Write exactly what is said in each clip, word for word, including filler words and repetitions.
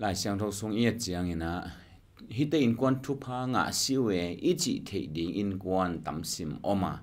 Lai Siangtho sung i et ciangin ah, hihte innkuan thupha ngah si uh e i cih theih ding innkuan tamsim om a,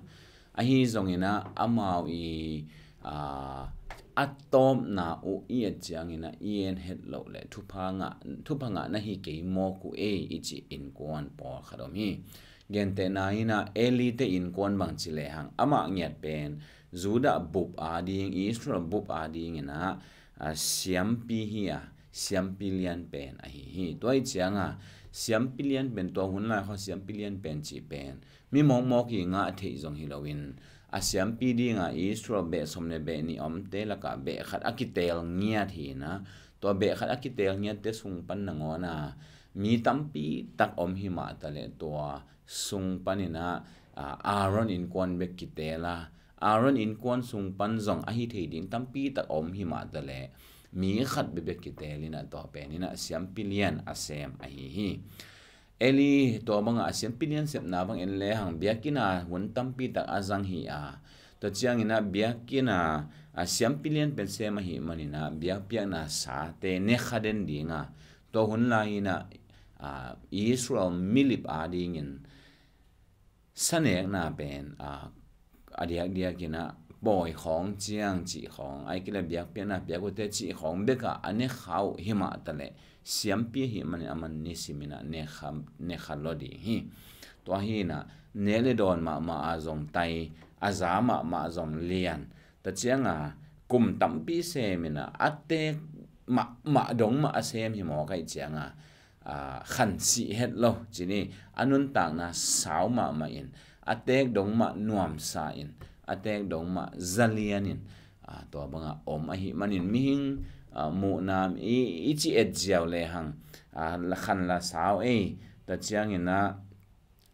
ahi zongin ah amau i, aa, a tawpna uh i et ciangin ah i en het loh le thupha ngah, thupha ngah na hi kei mawk uh e i cih innkuan pawlkhat om hi. Gentehna in ah Eli te innkuan bang ci lehang, amah ngiat pen Judah bup ading, Israel bup adingin ah, a, siampi hi a, siampi lian pen ahi hi. Tua hi cianga siampi lian pen, tua hun lai khaw siampi lian pen cih pen mi mawkmawk i ngah theih zong hi loin, a siampi dinga Israel beh sawm le beh nih omte lakah beh khat a kiteel ngiat hi na. Tua beh khat a kiteel ngiatte sung pan nangawna mi tampi tak om hi mah taleh, tua sung panin ah, a, Aaron innkuan bek kiteel a, Aaron innkuan sung pan zong ahi thei ding tampi tak om hi mah taleh, mi khat bekbek kiteel in ah, tua pen in ah siampi lian a sem ahi hi. Eli tua bangah a siampi lian sepna bang en lehang, biakinn ah hun tampi tak a zang hi a, tua ciangin ah biakinn ah, a, siampi lian pen sem ahih manin ah biakpiakna sate ne kha den ding a, tua hun lai in ah, a, Israel milip adingin sanekna pen, a, a diakdiakin ah pawi khawng ciang cih khawng, ahih kei leh biakpiakna piak uhte cih khawng bekah a ne kha uh hi mah taleh, siampi ahih manin aman nisimin ah ne kha, ne kha lo ding hi. Tua hi in ah nek le dawn mahmah a zong tai, a za mahmah zong lian, tua cianga kum tampi semin ah a teek mahmah dong mah a sem hi mawk ahih cianga, a, khansih het lo ci ni, a nuntakna sau mahmah in, a teek dong mah nuamsa in, a teek dong mah zalian in, a, tua bangah om ahih manin mihing, a, muhna i, i ci et ziau lehang, a, la khan la sau ei, tua ciangin ah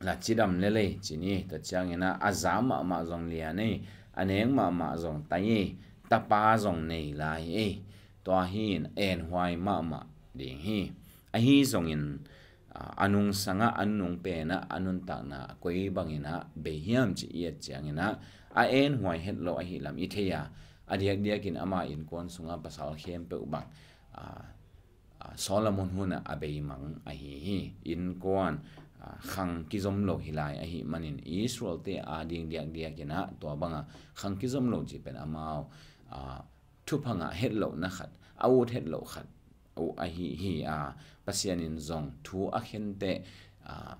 la cidam lel ei ci ni, tua ciangin ah a za mahmah zong lian ei, a nek mahmah zong tai ei, tapa zong nei lai ei. Tua hi in enhuai mahmah ding hi. Ahi zongin, a, a nungsangah, a nung penah a nuntakna koi bangin ah bei hiam cih i et ciangin ah, a enhuai het lo ahih lam i thei a, a diakdiakin ama innkuan sungah pasal khempeuh bang, a, a, Solomon hunah a beimang ahi hi. Innkuan, a, khang kizom lo hi lai ahih manin Israel-te ading diakdiakin ah tua bangah khang kizom lo cih pen amau, a, thupha ngah het lohna khat, a ut het loh khat uh ahi hi. A, Pasian in zong thu a khente, a,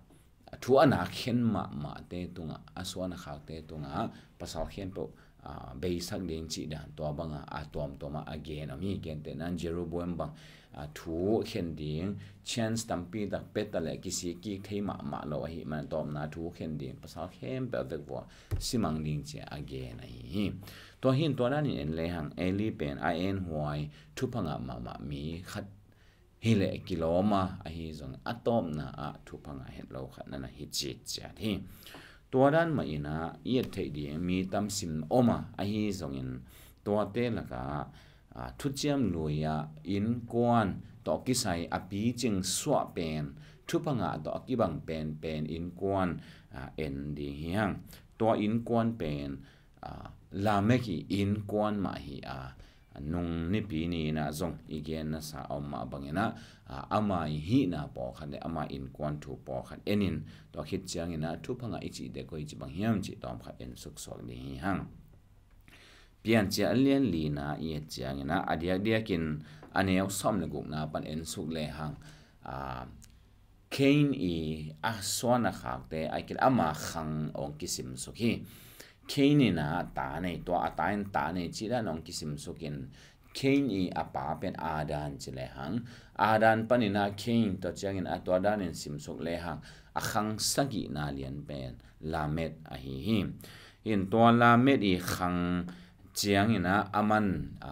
thu a nak khen mahmahte tungah, a suan a khakte tungah pasal khempeuh, a, beisak ding cih dan tua bangah a tuamtuamah a gen om hi. Gentehna in Jeroboam bang, a, thu khen ding chance tampi tak pia taleh kisik kik thei mahmah lo ahih man, tawpna thu khen ding pasal khempeuh a vekvua simang ding ci-a a gen ahi hi. Tua hi in tua danin en lehang Eli pen a enhuai thupha ngah mahmah mi khat hi leh kilawm a, ahi zong a tawpna ah thupha ngah het lo khat na na hi citciat hi. Tua dan mah in ah i et theih ding mi tamsim om a, ahi zongin tuate lakah, a, thuciam lui ah innkuan tawh kisai a picing suah pen, thupha ngah tawh a kibang penpen innkuan, a, en ding hi hang. Tua innkuan pen, a, Lamek i innkuan mah hi a, nung nipi ni-in ah zong i gen nasa a om mah bangin ah, a, ama i hihna pawlkhat le ama innkuan thu pawlkhat en in, tua khit ciangin ah thupha ngah i cihte koi ci bang hiam cih tawmkhat en suksuak ding hi hang. Piancil a lian lina i et ciangin ah, a diakdiakin a neu sawm le gukna pan en suk lehang, a, Cain i a suan a khakte, ahih kei leh ama khang hong kisimsuk hi. Cain in ah ta nei, tua a ta in ta nei cih dan hong kisimsuk in, Cain i a pa pen Adam ci lehang, Adam panin ah Cain, tua ciangin a tua danin simsuk lehang, a khang sagihna lian pen Lamek ahi hi. Hi in tua Lamek i khang ciangin ah aman, a,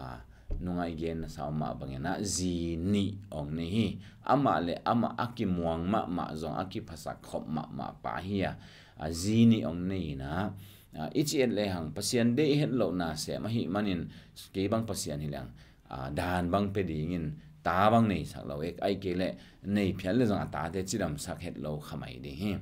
nungah i gen nasa om mah bangin ah zi nih hong nei hi. Amah le amah a kimuang mahmah zong a kiphasak khop mahmah pa hi a, a, zi nih hong nei in ah, a, i ci et lehang Pasian deih het lohna sem ahih manin, kei bang Pasian hi leng, a, dan bang pia dingin ta bang neisak lo ek, ahih kei leh nei phial le zong a tate cidamsak het lo kha mai ding hi.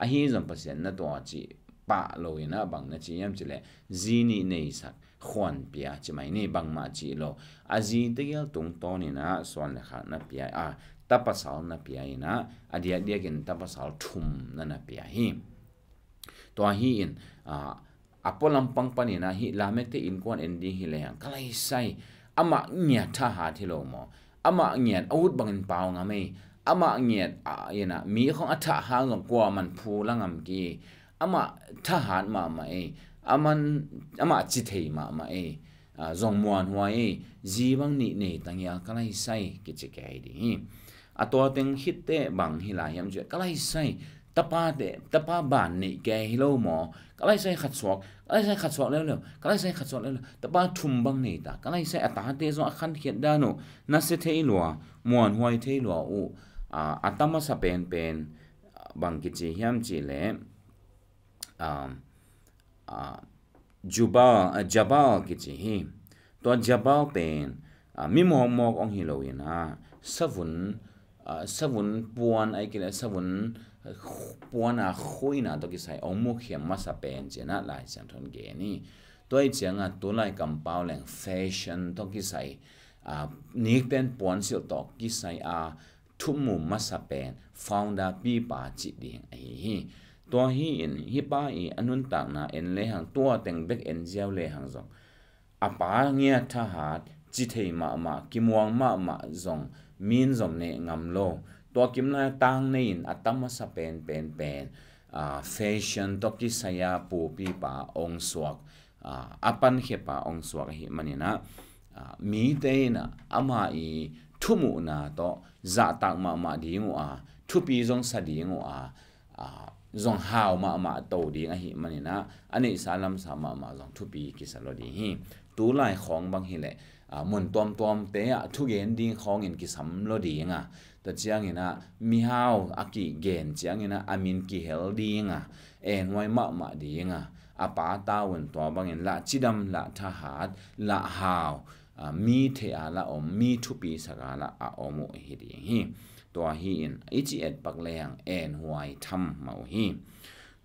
Ahi zong Pasian na tua cih pah lo in ah bang na ci hiam cih leh zi nih neisak khuan pia ci mai ni, bangmah cih lo. A zi tegel tungtawn in ah suan le khak na pia, a, ta pasal na pia in ah, a diakdiakin ta pasal thum na na pia hi. Tua hi in, a, a pualam pang panin ah hih Lamek te innkuan en ding hi lehang ka laisai, amah ngiat thahat hi lo maw? Amah ngiat a ut bangin pau ngam ei. Amah ngiat, a, in ah mi khong a thah hang zong kuaman phu la ngam ki. Amah thahat mahmah ei. Aman, amah ci thei mahmah ei. A, zong muanhuai ei. Zi bang nih nei tang hial ka laisai kici kei ding hi. A tua teng khit teh bang hi lai hiam cih leh ka laisai, tapa te, tapa ban neih kei hi lo maw? Ka laisai khat suak, ka laisai khat suak leuleu, ka laisai khat suak leuleu, tapa thum bang nei ta, ka laisai. A tate zong a khankhiat dan uh na sia thei lua, muanhuai thei lua uh. A, a ta masa penpen, a, bang kici hiam cih leh, um, a, Jubal, a, Jabal kici hi. Tua Jabal pen, a, mi mawkmawk hong hi lo in ah, savun, a, savun puan, ahih kei leh savun, a, puan a khuina tawh kisai hong mukhia masa pen ci-in ah Lai Siangtho in gen hi. Tua ahih ciangin tulai kampau leng fashion tawh kisai, a, nikten puansilh tawh kisai a thumu masa pen founder pipa cih ding ahi hi. Tua hi in hih pa i a nuntakna en lehang, tua teng bek en ziau lehang zong, a pa ngiat thahat, ci thei mahmah, kimuang mahmah zong, min zong neh ngam lo. Tua kim lai tang nei in a ta masa penpen pen, a, fashion tawh kisai a pu pipa hong suak, a, a pankhiapa hong suak ahih manin ah, a, mite in ah ama i thumuhna tawh zahtak mahmah ding uh a, thupi zong sa ding uh a, a, zong hau mahmah to ding ahih manin ah, a neihsa lamsa mahmah zong thupi kisa lo ding hi. Tulai khawng bang hi leh, a, mun tuamtuamte ah thugen ding khawngin kisam lo ding a, tua ciangin ah mihau a kigen ciangin ah a min kihel ding a, enhuai mahmah ding a, a pa tavuan tua bangin lah cidam, lah thahat, lah hau, a, mi thei a lah om, mi thupi sak a lah a om uh hi ding hi. Tua hi in i ci etpak lehang enhuai tham mah uh hi.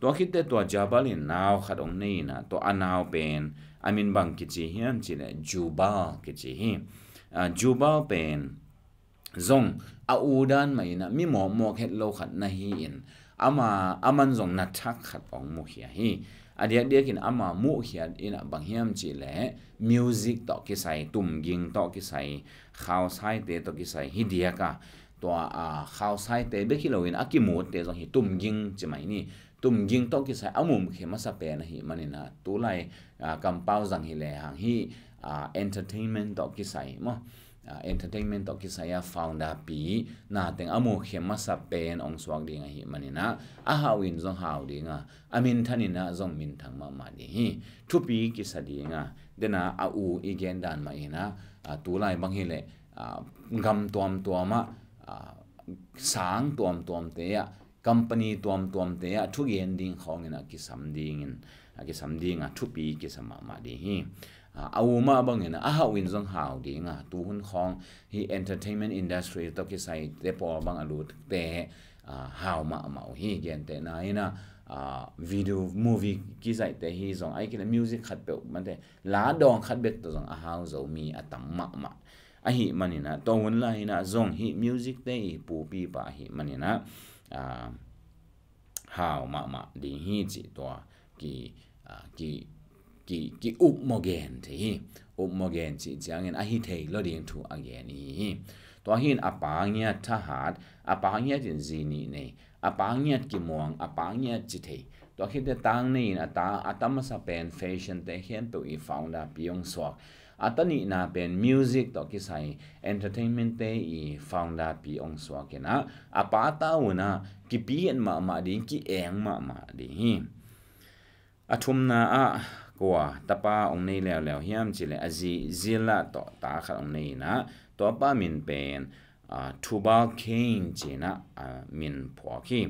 Tua khit teh tua Jabal in nau khat hong nei in ah, tua a nau pen a min bang kici hiam cih leh Jubal kici hi. A, Jubal pen zong a u dan mah in ah mi mawkmawk het lo khat na hi in, ama, aman zong na thak khat hong mukhia hi. A diakdiakin ama mukhia in ah bang hiam cih leh music tawh kisai, tumging tawh kisai, khausaite tawh kisai hi diak a, tua, a, khausaite bek hi lo in a kimutte zong hi, tumging ci mai ni. Tumging tawh kisai a mukhia masa pen ahih manin ah, tulai, a, kampau zang hi lehang hih, a, entertainment tawh kisai maw, a, entertainment tawh kisai a founder pi na teng a mukhia masa pen hong suak ding ahih manin ah, a hau in zong hau ding a, a minthan in ah zong minthang mahmah ding hi. Thupi kisa ding a, den a, a u i gen dan mah in ah, a, tulai bang hi leh, a, gam tuamtuam ah, a, sang tuamtuamte ah, company tuamtuamte ah thugen ding khawngin ah kisam dingin, a, kisam ding a, thupi kisa mahmah ding hi. A, a u mah bangin ah a hau in zong hau ding a, tuhun khawng hih entertainment industry tawh kisaite pawl bang a lutte, a, hau mahmah uh hi. Gentehna in ah, a, video, movie kizaihte hi zong, ahih kei leh music khatpeuh mate, la dawng khat bek tawh zong a hau zo mi a tam mahmah ahih manin ah, tua hun lai in ah zong hih music te i pupipa ahih manin ah, a, hau mahmah ding hi cih tua ki, a, ki, ki, ki upmawh gen thei hi. Upmawh gen cih ciangin a hi thei lo ding thu a gen i hi hi. Tua hi in a pa ngiat thahat, a pa ngiat in zi nih nei, a pa ngiat kimuang, a pa ngiat ci thei. Tua khit teh tang nei in a ta, a ta masa pen fashion te khempeuh i founder pi hong suak. A ta nihna pen music tawh kisai entertainment te i founder pi hong suak in ah, a pa tavuan ah kipian mahmah ding, ki-eng mahmah ding hi. A thumna ah kua tapa hong nei leuleu hiam cih leh a zi Zillah tawh ta khat hong nei in ah, tua pa min pen, a, Tubal Cain ci-in ah, a, min phuak hi.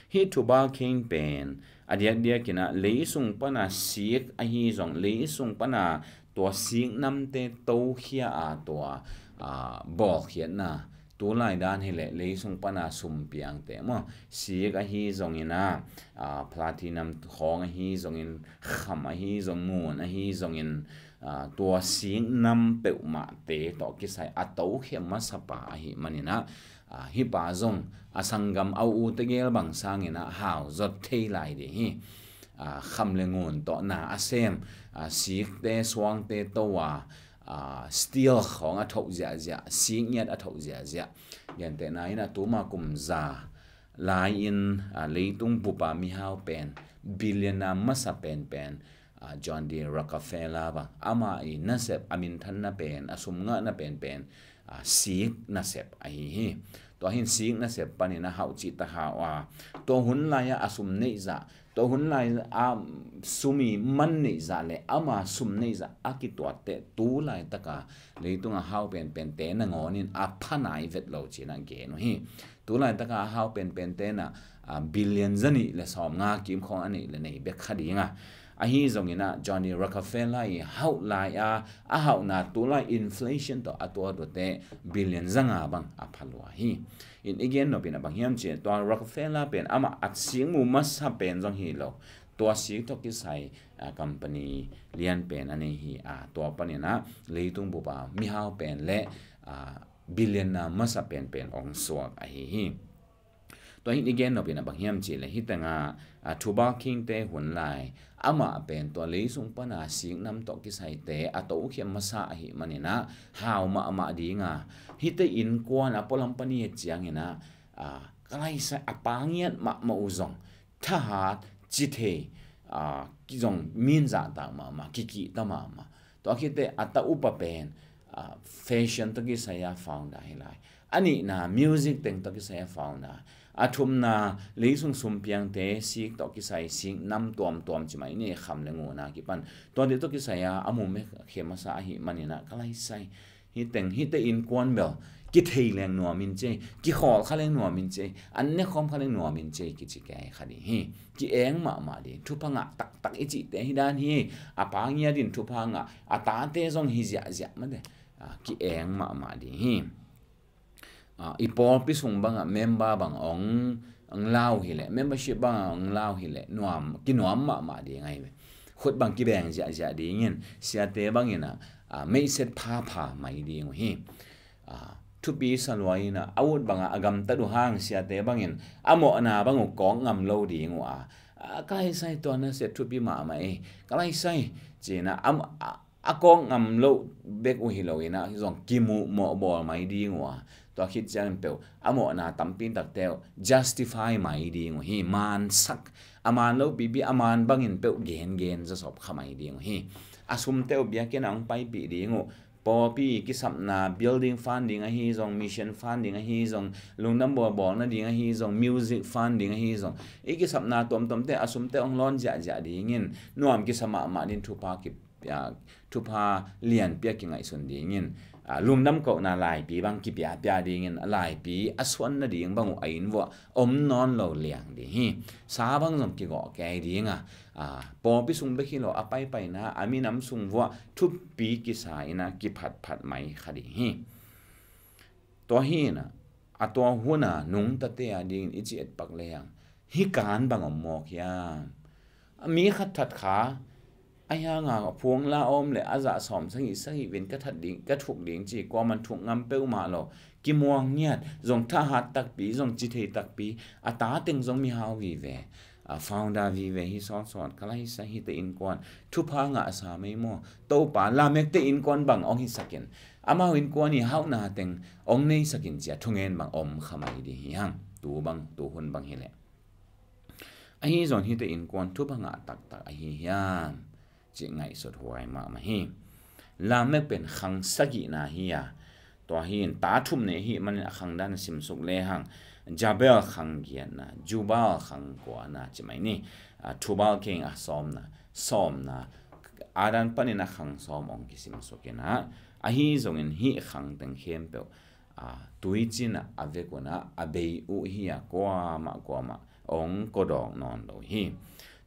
Hih Tubal Cain pen a diakdiakin ah lei sung pan a sik ahi zong, lei sung pan a tua sik namte tokhia a tua, a, bawlkhiatna, tulai dan hileh leisung pana sum piangte maw, sik ahi zongin ah, ah, platinum khawng ahi zongin, kham ahi zong, ngun ahi zongin, ah, tua sik nam peuhmahte tawh kisai a tokhia masapa ahi manin ah, ah, hih pa zong a sanggam a u tegel bang sangin ah hau zot thei lai ding hi. Ah, kham le ngun tawh na a sem, ah, sikte suangte to a, ah, steel khawng a thoh ziahziah, sik ngiat a thoh ziahziah. Gentehna in ah tuma kum za lai-in, ah, leitung bupa mihau pen, billionaire masa penpen, ah, John D Rockefeller bang, ama i nasep, a minthanna pen, a sum ngahna penpen, ah, sik nasep ahi hi. Tua hin sik nasep panin a hauh cihtak hau a, tua hun lai-ah a sum neihzah, tua hun lai-ah sum i man neihzah le ama sum neihzah a kituatteh tu laitaka leitunga hau penpente nangawnin a phanai vet lo cin a gen uh hi. Tu laitaka a hau penpente na, ah, billion zanih le sawmnga kim khawng a neih le nei bek kha dinga. Ahi zongin ah Johnny Rockefeller i hauh lai-a, a hauhna tulai inflation tawh a tuat uh teh billion zanga bang a pha lua hi. In i gen nopin a bang hiam cih leh tua Rockefeller pen amah a sik mu masa pen zong hi lo. Tua sik tawh kisai, ah, company lian pen a nei hi a, tua panin ah leitung bupa mihau pen le, ah, billionaire masa penpen ong suak ahi hi. Tua hin i gen nopin a bang hiam cih leh hih tengah, ah, Tubal King te hun lai amah pen tua leisung pana sik nam tawh kisaite a tokhia masa ahi manin ah hau mahmah dinga, hihte innkuan a pualam pani et ciangin ah, ah, ka laisai a pa ngiat mahmah uh zong thahat, cithei, ah, ki zong min zahtak mahmah, kikihta mahmah. Tua khit teh a ta upa pen, ah, fashion tawh kisai a founder hi lai. A nihna music teng tawh kisai a founder. A thumna leisung sumpiangte sik tawh kisai, sik nam tuamtuam ci mai ni, kham le ngun a kipan. Tuate tawh kisai a a mu mekkhia masa ahi manin ah ka laisai, hih teng, hihte innkuan bel kithei leng nuamin cei, kikhawl kha leng nuamin cei, an nekhawm kha leng nuamin cei kici kei kha ding hi. Ki-eng mahmah ding, thupha ngah taktak i cihte hi dan hi. A pa ngiatin thupha ngah, a tate zong hi ziahziah mate, ah, ki-eng mahmah ding hi. Ah, i pawlpi sung bangah member bang ong, ong lau hileh, membership bangah ong lau hileh nuam, kinuam mahmah ding ahi ve. Khut bang kibeng ziahziah dingin, siate bangin ah, ah, meihset phapha mai ding uh hi. Ah, thupi sa lua in ah, a ut bangah a gamtat uh hang siate bangin a mawhna bang uh kawk ngam lo ding uh a, ah, ka laisai tua na set thupi mahmah ei, ka laisai cin ah, a, a, a kawk ngam loh bek uh hi lo in ah zong kimuh mawh bawl mai ding uh a, tua khit ciangin peuh a mawhna tampi takte uh justify mai ding uh hi. Mansak, a man lo pipi, a man bangin peuh gengen zasop kha mai ding uh hi. A sumte uh biakinn ah hong paipih ding uh, pawlpi kisapna building funding ahi zong, mission funding ahi zong, lungdam bawlbawlna ding ahi zong, music funding ahi zong, i kisapna tuamtuamte a sumte hong lawn ziahziah dingin, nuam kisa mahmah ding thupha ki, ah, thupha lianpi a kingaihsun dingin, ah, lungdam kohna laipi bang kipiapia dingin, a laipi a suan nading bang uh a inn vuah om nawn lo liang ding hi. Sa bang zong kigawh kei dinga, ah, pawlpi sung bek hi lo, a paipaina, a minam sung vuah thupi kisa in ah kiphatphat mai kha ding hi. Tua hi in ah, a tua hun a nungtate a dingin i ci etpak lehang, hih kan bang om mawk hiam? A mi khat that kha, a hianga phuang la om le a zah sawm sagih sagih vin ka that ding, ka thuk ding ci, kuaman thuk ngam peuhmah lo, kimuang ngiat, zong thahat takpi, zong cithei takpi, a ta teng zong mihau vive, a founder vive hi sawtsawt, ka laisai hihte innkuan thupha ngahsa mei maw? Topa, Lamekte innkuan bang ong hisakin, amau innkuan i hauhna teng ong neisakin ci a thungen bang om kha mai ding hi hang. Tu bang, tu hun bang hileh, ahi zong hihte innkuan thupha ngah taktak ahi hiam cih ngaihsut huai mahmah hi. Lamek pen khang sagihna hi a, tua hi in ta thum nei hi manin a khang dan a simsuk lehang, Jabel khang giatna, Jubal khang kuana ci mai ni, ah, Tubal King a sawmna, sawmna, a dan panin a khang sawm ong kisimsuk in ah, ahi zongin hih khang teng khempeuh, ah, tuicin ah a vek un ah a bei uh hi a, kuamah kuamah ong kodawk nawn lo hi.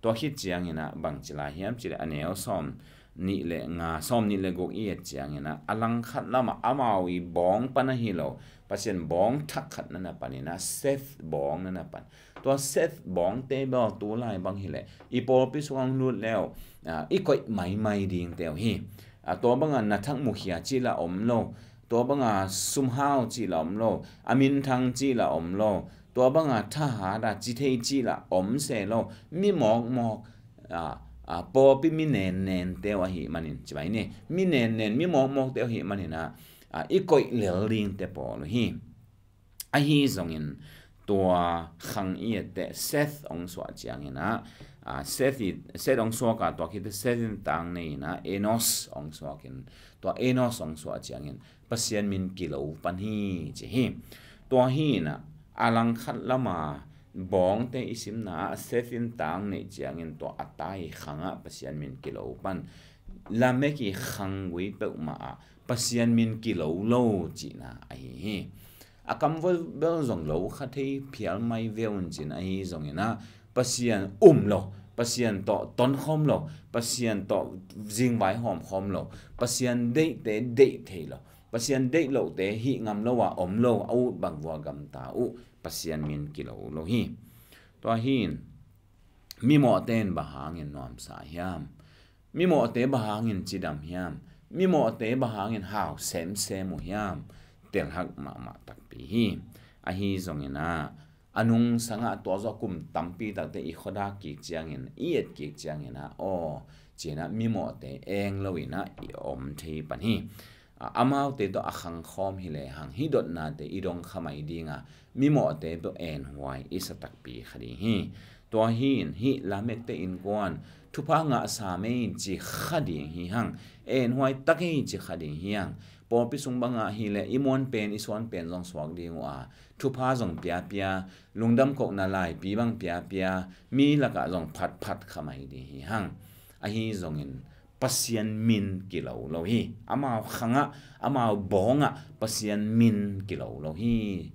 Tua khit ciangin ah bangci lai hiam cih leh a neu sawm, nih le nga, sawm nih le guk i et ciangin ah, a langkhat lamah amau i bawng pan ahi lo, Pasian bawng thak khat na na pan in ah, Seth bawng na na pan. Tua Seth bawngte bel tu lai bang hileh i pawlpi sungah hong lut le uh, ah, i koih maimai dingte uh hi. Ah, tua bangah na thak mukhia cih lah om lo, tua bangah sumhau cih lah om lo, a minthang cih lah om lo, tua bangah thahat a ci thei cih lah om se lo, mi mawkmawk, ah, ah, pawlpi mi nennente uh ahih manin, ci mai ni, mi nennen, mi mawkmawkte uh ahih manin ah, ah, i koih lel dingte pawl uh hi. Ahi zongin tua khang i et teh Seth hong suah ciangin ah, ah, Seth i, Seth hong suak a, tua khit teh Seth in tang nei in ah, Enos hong suak in, tua Enos hong suah ciangin Pasian min kilo pan hi, ci hi. Tua hi in ah, a langkhat lama bawngte i simna ah, Seth in tang neih ciangin tua a tai khangah Pasian min kilo pan. Lamek i khang gui peuhmah ah Pasian min kilo lo cihna ahi hi. A kam bel zong lo kha thei phial mai ve un cin ahi zongin ah, Pasian um lo, Pasian tawh tonkhawm lo, Pasian tawh zingvai hawmkhawm lo, Pasian deihte deih thei lo, Pasian deih lohte hih ngam lo a om lo, a ut bang vua gamta uh, Pasian min kilo lo hi. Tua hi in, mimawhte in bang hangin nuamsa hiam? Mimawhte bang hangin cidam hiam? Mimawhte bang hangin hau semsem uh hiam? Telhak mahmah takpi hi. Ahi zongin ah, a nungsangah tua zawh kum tampi takte i khuadak kik ciangin, i et kik ciangin ah, aw, ci-in ah mimawhte eng lo in ah i om thei pan hi. A, amaute tawh a khangkhawm hi lehang, hih dotnate i dong kha mai ding a, mimawhte tawh enhuai i sa takpi kha ding hi. Tua hi in, hih Lamekte innkuan thupha ngah sam ei ci kha ding hi hang, enhuai tak ei ci kha ding hi hang. Pawlpi sung bangah hileh i muan pen, i suan pen zong suak ding uh a, thupha zong piapia, lungdam kohna laipi bang piapia, mi lakah zong phatphat kha mai ding hi hang. Ahi zongin Pasian min kilo lo hi. Amau khangah, amau bawngah Pasian min kilo lo hi.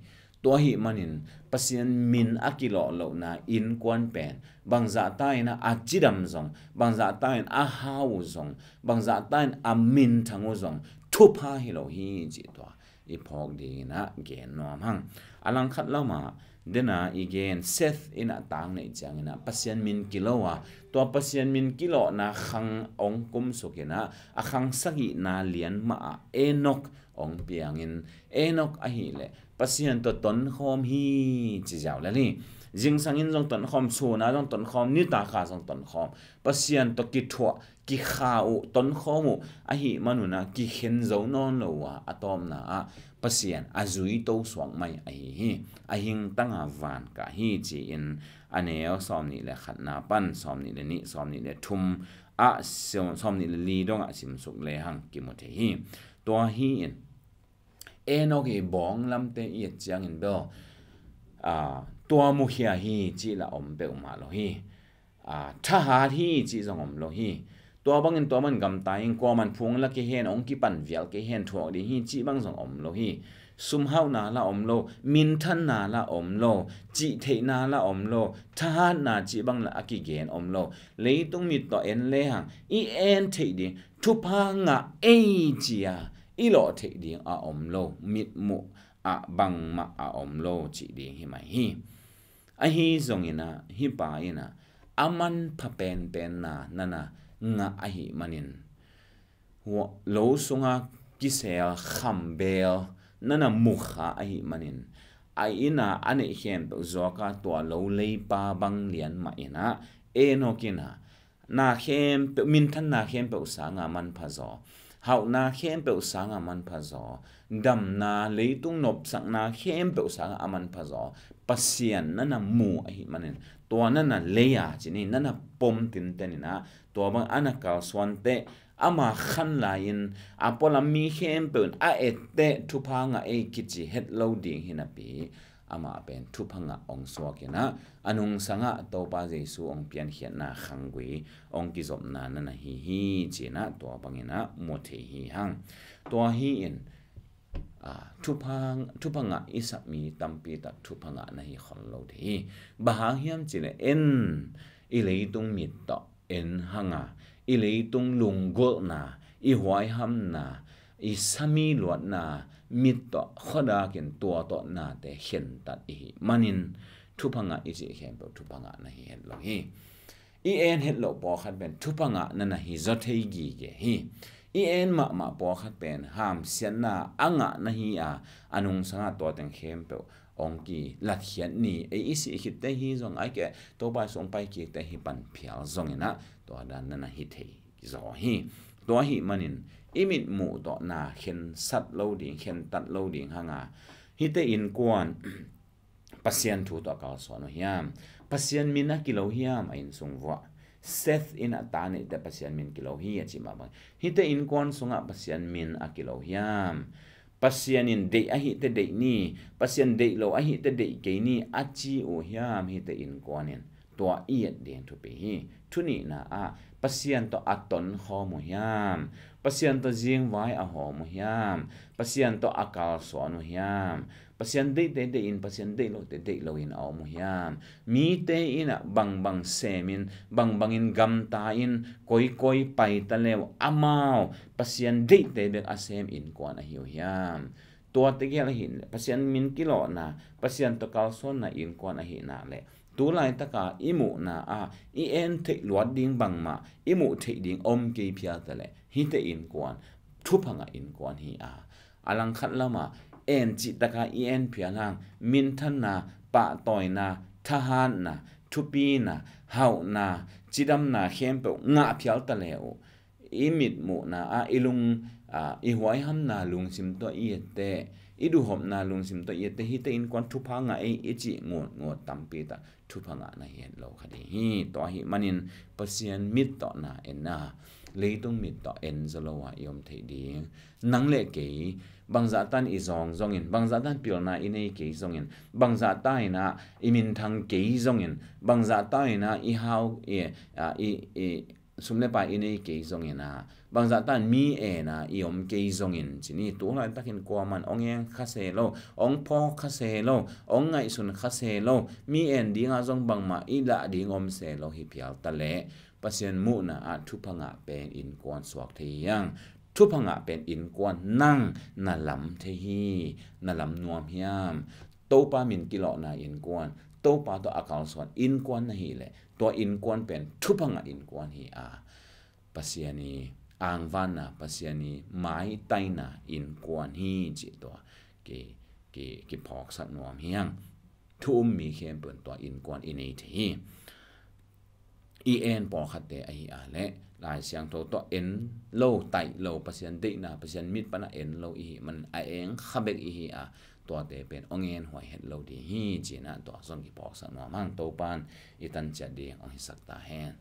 Tua ahih manin Pasian min a kilawh lohna innkuan pen, bangzahta in a cidam zong, bangzahta in a hau uh zong, bangzahta in a minthang uh zong thupha hi lo hi cih tua i phawk dingin ah gen nuam hang. A langkhat lamah dena i gen, Seth in a tang neih ciangin ah Pasian min kilo a, tua Pasian min kilawhna khang hong kumsuk in ah, a khang sagihna lian mah ah Enok hong piangin, Enok ahileh Pasian tawh tonkhawm hi ci ziau lel hi. Zingsangin zong tonkhawm, suna zong tonkhawm, nitak a zong tonkhawm, Pasian tawh kithuah, kikha uh, tonkhawm uh ahih manun ah kikhen zo nawn lo uh a, a tawpna ah Pasian a zui to suak mai ahi hi. A hingtang a van kah hi ci-in a neu sawm nih le khatna pan sawm nih le nih, sawm nih le thum ah, sawm nih le li dongah simsuk lehang kimu thei hi. Tua hi in Enok i bawng lamte i et ciangin bel, ah, tua mukhia hi cih lah om peuhmah lo hi. Ah, thahat hi cih zong om lo hi. Tua bangin tua man gamta in, kua man phung la kei hen, hong kipan vial kei hen, thuak ding hi cih bang zong om lo hi. Sumhauhna lah om lo, minthanna lah om lo, cihtheihna lah om lo, thahatna cih bang lah a kigen om lo. Leitung mit tawh en lehang i en theih ding, thupha ngah ei ci-a i lawh theih ding a om lo, mitmuh ah bangmah a om lo cih ding hi mai hi. Ahi zongin ah, hih pa in ah a manpha penpenna na na ngah ahih manin, lo sunga kisel khambel na na mukha ahih manin, a inn a a neih khempeuh zuak a, tua lo leipa bang lian mah in ah, Enok in ah na khempeuh, minthanna khempeuh sanga manpha zaw, hauhna khempeuh sanga manpha zaw, damna, leitung nopsakna khempeuh sanga a manpha zaw Pasian na na mu ahih manin, tua na na lei a cin hi, na na pom tinten in ah, tua bang a na kalsuan teh, ama khan lai-in a pualam mi khempeuh in a et teh thupha ngah ei kici het lo ding hi napi, amah pen thupha ngah hong suak in ah, a nungsangah Topa Jesu hong piankhiatna khanggui hong kizopna na na hi hi ci-in ah, tua bangin ah mu thei hi hang. Tua hi in, ah, thupha, thupha ngah i sak mi tampi tak thupha ngah na hi khol lo thei hi. Bang hang hiam cih leh en, i leitung mit tawh en hanga, i leitung lunggulhna, i huaihamna, i sami luatna, mit tawh khuadakin tua tawh nate khentat i hih manin, thupha ngah i cih khempeuh thupha ngah na hi het lo hi. I en het loh pawlkhat pen thupha ngah na na hi zaw thei gige hi. I en mahmah pawlkhat pen hamsiatna a ngah na hi a, a nungsangah tua teng khempeuh hong kilatkhiat ni. Ei i sih khitte hi zong, ai keh Topa i sung pai kikte hi pan phial zonginah tua dan na na hi thei zaw hi. Tua hih manin i mitmuh tawh na khensat lo ding, khentat lo ding hanga, hihte innkuan Pasian thu tawh a kalsuan uh hiam? Pasian min a kilo hiam a innsung vuah? Seth in a ta neihte Pasian min kilo hi a cih mah bang, hihte innkuan sungah Pasian min a kilo hiam? Pasian in deih ahihte deih ni, Pasian deih lo ahihte deih kei ni a ci uh hiam? Hihte innkuan in tua i et ding thupi hi. Thu nihna ah, Pasian tawh a tonkhawm uh hiam? Pasian tawh zingvai a hawm uh hiam? Pasian tawh a kalsuan uh hiam? Pasian deihte deih in, Pasian deih lote deih loin a om uh hiam? Mite in ah bangbang semin, bangbangin gamta in, koikoi paita leu amau Pasian deihte bek a sem innkuan ahi uh hiam? Tua tegel ahih leh Pasian min kilawhna, Pasian tawh kalsuanna innkuan ahih nak leh, tu laitaka i muhna ah i en theih luat ding bangmah i muh theih ding om kei phial ta leh, hihte innkuan thupha ngah innkuan hi a, a langkhat lamah en cihtaka i en phial hang, minthanna, pahtawina, thahatna, thupina, hauhna, cidamna khempeuh ngah phial ta le uh, i mitmuhna ah, i lung, ah, i huaihamna lungsim tawh i ette, i duhhopna lungsim tawh i ette, hihte innkuan thupha ngah ei i cih ngutngut tampi tak thupha ngah na hi het lo kha ding hi. Tua ahih manin Pasian mit tawh na en a, leitung mit tawh en zaw lo a i om theih ding. Nang le kei, bangzah tan i zawng zongin, bangzah tan pilna i nei kei zongin, bangzah ta in ah i minthang kei zongin, bangzah ta in ah i hau, i, ah, i, i sum le pai i nei kei zongin ah, bangzah tan mi en a i om kei zongin, ci ni, tu laitakin kuaman hong eng kha se lo, hong phawk kha se lo, hong ngaihsun kha se lo, mi en dingah zong bangmah i lah ding om se lo hi phial ta leh, Pasian muhna ah thupha ngah pen innkuan suak thei hi hang. Thupha ngah pen innkuan nang na lam thei hi. Na lam nuam hiam? Topa min kilawhna innkuan, Topa tawh a kalsuan innkuan na hih leh, tua innkuan pen thupha ngah innkuan hi a, Pasian i angvanna, Pasian i maitaina innkuan hi cih tua ki, ki, kiphawksak nuam hi hang. Thu um mi khempeuh in tua innkuan i nei thei hi. I en pawlkhatte ahi a leh, Lai Siangtho tawh en lo, taih lo, Pasian deihna, Pasian mit pana en lo i hih manin a eng kha bek i hi a, tuate pen hong en huai het lo ding hi, ci-in ah tua zong kiphawksak nuam hang. Topan i tan ciat ding hong hisak ta hen.